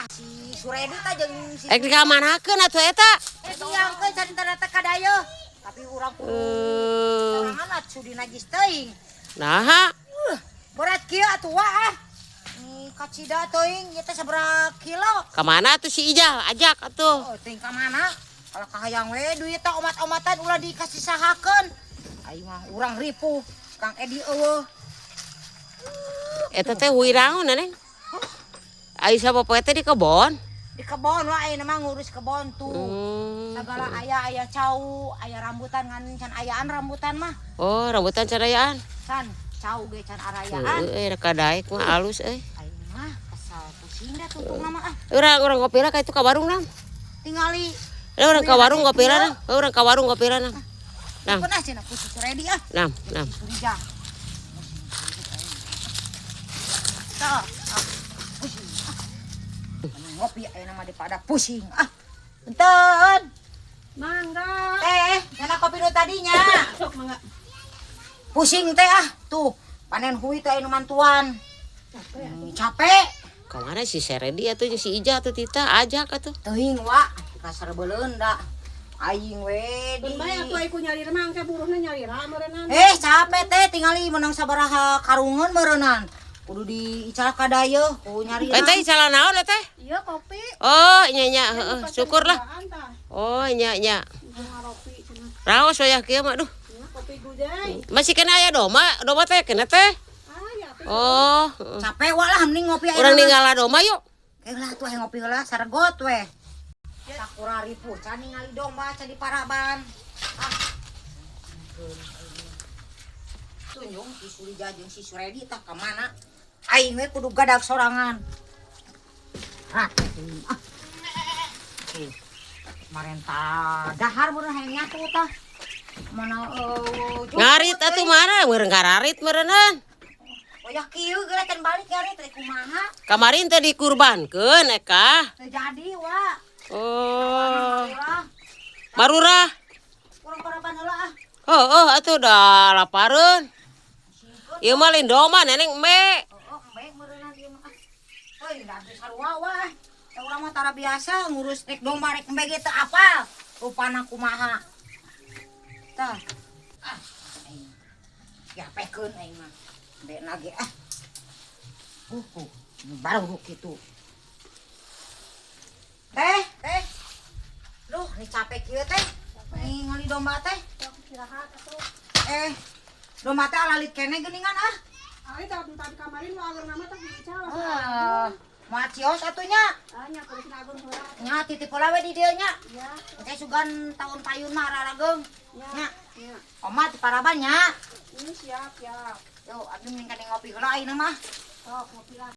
Si Suredi tah jeung si Ek dikamanakeun atuh eta? Diangkeun can teh ka dayeuh. Tapi urang kudu sorangan atuh sudi najis teuing. Naha? Berat kieu atuh wa ah. Kacida teuing ieu teh sabaraha kilo. Ka mana atuh si Ijah? Ajak atuh. Oh, teuing ka mana? Kalau kahayang we duit teh omat-omatan ulah dikasih sahakeun. Aing mah urang ripuh. Kang Edi eueuh. Eta teh hui naon, Neneng? Ai sapopoe teh di kebon. Di kebon wa ayeuna mah ngurus kebon tuh. Segala aya cau, aya rambutan ngan can ayaan rambutan mah. Oh, rambutan can ayaan. Can, cau ge can arayaan. Heeh, rek kadaek mah alus euy. Aing mah kesal pusing dah tungtung nama ah. Urang ngopi lah ka itu ka warung nam. Tingali. Urang ka warung ngopi lah nam. Urang ka warung ngopi lah nam. Nam. Pernah cenah ku si Suredi ah. Nam, nam. Surija. Tah, ah, pusing. Ah. Ngopi ayeuna mah daripada pusing. Ah. Enten. Mangga. Nyana kopi nu tadinya. Sok mangga. Pusing teh ah, tuh panen hui teh anu mantuan. Capek. Capek. Ka mana si Seredi atuh jeung si Ijah atuh Tita ajak atuh. Teuing wa, kasar beuleun da. Aing we di. Bae atuh ku nyari mah engke buruhna nyalira meureunnan. Capek teh tingali menang sabaraha karungan meureunnan. Kudu diical ka dayeuh, kudu nyari. Eh teh salah naon teh? Iya kopi. Oh, nya nya heeh, syukurlah. Oh, nya nya. Raos wayah kieu mah duh. Kopi gujay. Masih kena aya domba, domba teh kena teh. Oh, capek wa lah mending ngopi aja. Urang ninggala domba yuk. Lah tuh ngopi heula sargot we. Sakura ripuh can ningali domba can di paraban. Ah. Tunjung si Surija jeung si Suredi tah ka mana? Aing we kudu gadag sorangan. Ah. Oke. Marenta dahar meureun hayang nyatu tah. Mana ngarit atuh mana meureun ngararit meureunnan. Wayah kieu geura can balik ngarit teh kumaha? Kamarin teh dikurbankeun eka. Teu jadi wa. Oh. Marurah. Urang paraban heula ah. Heuh atuh da lapareun. Ieu mah lain domba Neneng embe. Heeh, embe meureunnan ieu mah. Heuy, da atuh sarua wa. Da urang mah tara biasa ngurus rek domba rek embe ge teu apal. Rupana kumaha. Tah. Ah. Ya pekeun aing mah. Embe nage ah. Baru kitu. Teh, teh. Duh, ini capek kieu teh. Ningali domba teh. Istirahat atuh. Domba teh alalit keneh geuningan ah. Ari tah tadi kamarin nu ageurna mah teh diical. Ah, moal cios atuh nya. Ah, nya kudu ageung heula. Nya titip heula we di dieu nya. Iya. Engke sugan taun payun mah rarageung. Nya. Nya. Oma di paraban nya. Ini siap, siap. Yo, abdi mending ngopi heula ayeuna mah. Sok ngopi lah.